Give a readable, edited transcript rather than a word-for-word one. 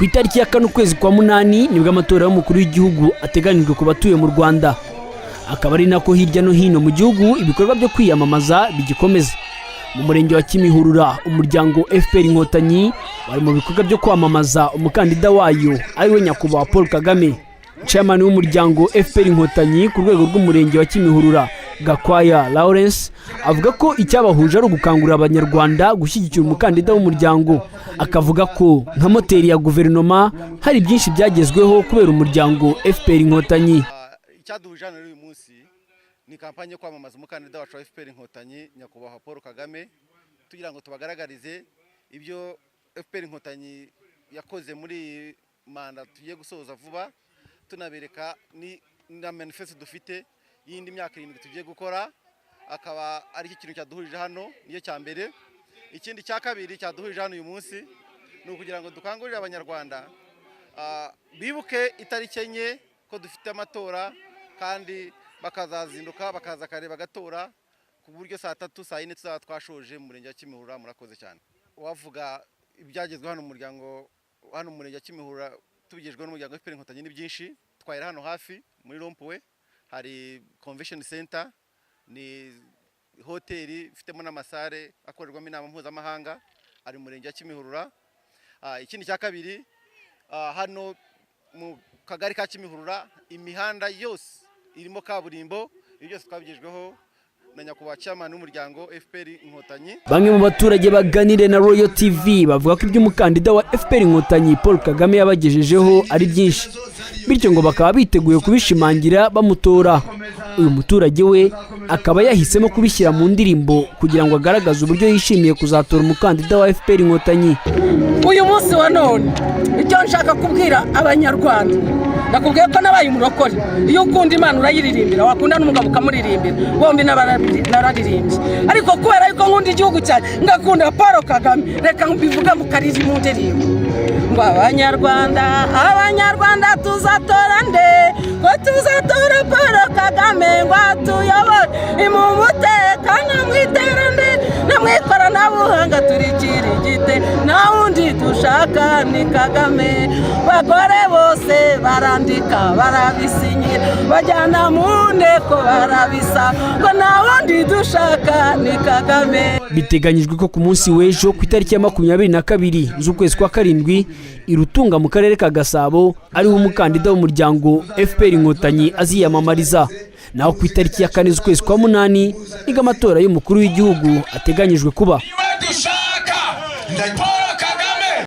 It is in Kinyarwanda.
Ku itariki ya 4 ukwezi kwa 8 nibwo amatora y'umukuru w'igihugu ateganijwe ku batuye mu Rwanda, akaba ari nako hirya no hino mu gihugu ibikorwa byo kwiyamamaza bigikomeza. Mu murenge wa Kimihurura, umuryango FPR Inkotanyi wari mu bikorwa byo kwamamaza umukandida wayo, ariwe Nyakubahwa Paul Kagame. Chairman w'umuryango FPR Inkotanyi ku rwego rw'umurenge wa Kimihurura, Gakwaya Lawrence, avuga ko icyabahuje ari ugukangurira Abanyarwanda gushyigikira umukandida w'umuryango, akavuga ko nka moteri ya guverinoma hari byinshi byagezweho kubera umuryango FPR Inkotanyi. Icyaduhuje hano rero uyu munsi ni kampanye yo kwamamaza umukandida wacu wa FPR Inkotanyi, Nyakubahwa Paul Kagame, tugira ngo tubagaragarize ibyo FPR Inkotanyi yakoze muri iyi manda tugiye gusoza vuba, tunabereka ni na manifeste dufite y'indi myaka 7 tugiye gukora. Akaba ari cyo kintu cyaduhurije hano, niyo cya mbere. Ikindi cya kabiri cyaduhurije hano uyu munsi ni ukugira ngo dukangurire Abanyarwanda bibuke itariki 4 ko dufite amatora, kandi bakazazinduka bakaza kare bagatora, ku buryo saa 3, saa 4 tuzaba twashoje mu murenge wa Kimihurura. Murakoze cyane. Wavuga ibyagezweho hano mu muryango, hano mu murenge wa Kimihurura, tubigejweho n'umuryango FPR Inkotanyi ni byinshi. Twahera hano hafi muri rond-point, hari convention center, ni hoteli ifitemo n'amasare akorerwamo inama mpuzamahanga, ari mu murenge wa Kimihurura. Ikindi cya kabiri, hano mu kagari ka Kimihurura imihanda yose irimo kaburimbo. Ibi byose twabigejweho na Nyakubahwa chairman w'umuryango FPR Inkotanyi. Bamwe mu baturage baganiriye na Royal TV bavuga ko ibyo umukandida wa FPR Inkotanyi Paul Kagame yabagejejeho ari byinshi, bityo ngo bakaba biteguye kubishimangira bamutora. Uyu muturage we akaba yahisemo kubishyira mu ndirimbo kugira ngo agaragaze uburyo yishimiye kuzatora umukandida wa FPR Inkotanyi. Uyu munsi wa none, icyo nshaka kubwira Abanyarwanda, nakubwiye ko nabaye umurokore. Iyo ukunda Imana urayiririmbira, wakunda n'umugabo ukamuririmbira, bombi nararirimbye. Ariko kubera yuko nkunda igihugu cyanjye, ngakunda Paul Kagame, reka mbivuge mu kariri, mu ndirimbo ngo: "Abanyarwanda, Abanyarwanda, tuzatora nde? Ngo tuzatora Paul Kagame ngo atuyobore mu mutekano, mu iterambere no mu ikoranabuhanga. Turikirigite, nta wundi dushaka ni Kagame. Bagore bose barandika, barabisinyira, bajyana mu nteko, barabisa ngo nta wundi dushaka ni Kagame." Biteganyijwe ko ku munsi w'ejo, ku itariki ya 22 z'ukwezi kwa 7, i Rutunga mu karere ka Gasabo ariho umukandida w'umuryango FPR Inkotanyi aziyamamariza. Naho ku itariki ya 4 z'ukwezi kwa 8 nibwo amatora y'umukuru w'igihugu ateganyijwe kuba. Niwe dushaka, Paul.